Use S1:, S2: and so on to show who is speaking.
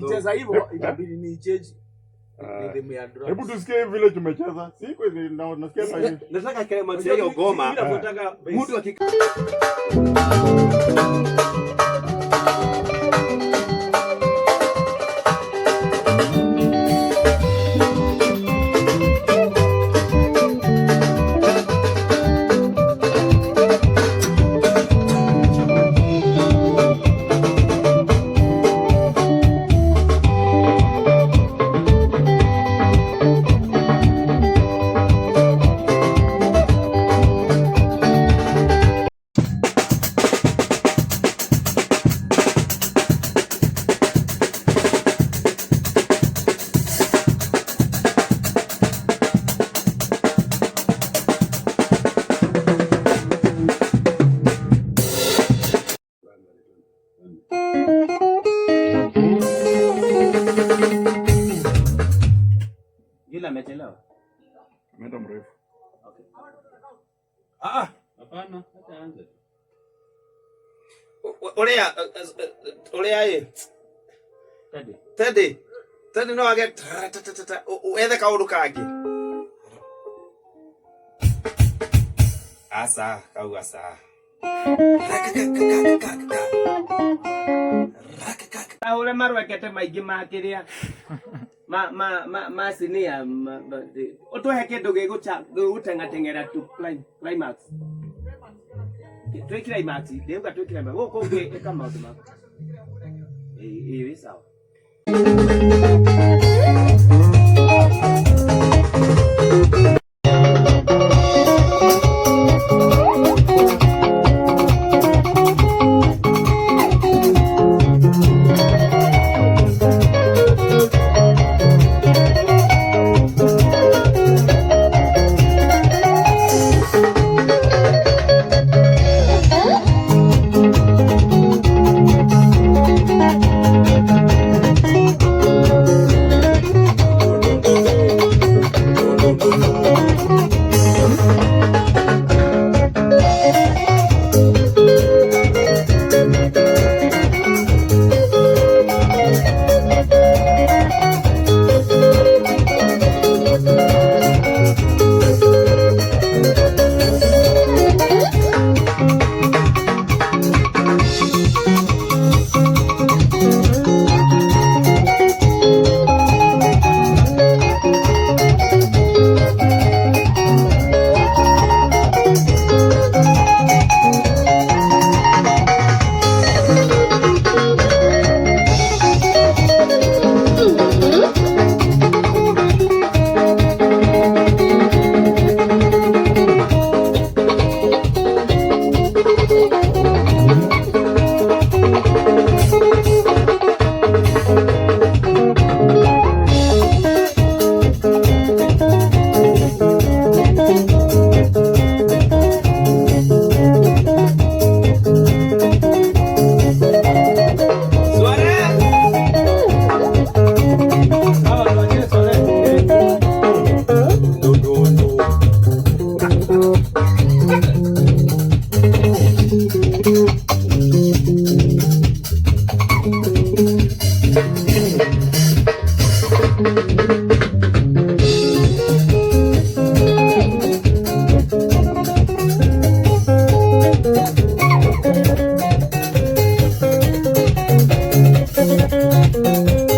S1: Ukicheza hivyo itabidi ni change rhythm ya drums.
S2: Hebu tusikie vile tumecheza. Siku hizi nasikia hata hivi.
S3: Nataka climax ya hiyo ngoma.
S1: Mimi nafuataka bass.
S3: Mtu akika yule amechelewa.
S2: Ameenda mrefu.
S3: Okay.
S1: Ah,
S3: Hapana, hata anze.
S4: Uria uria ĩ
S3: Teddy.
S4: Teddy Teddy no age wethe kaũndũ kangĩ aca kau aca.
S3: Ure marwekete maingĩ ma kĩrĩa ma ma ma ma sinia ũtũhe kĩndũ gĩgũteng'ateng'era to climax. Twĩ climax, ndĩuga twĩ climax. Gũkũ ũngĩ ĩka maũndũ maku. Ĩĩ ĩĩ wĩ sawa.
S1: Sawa, tuachie Sole.
S5: Thank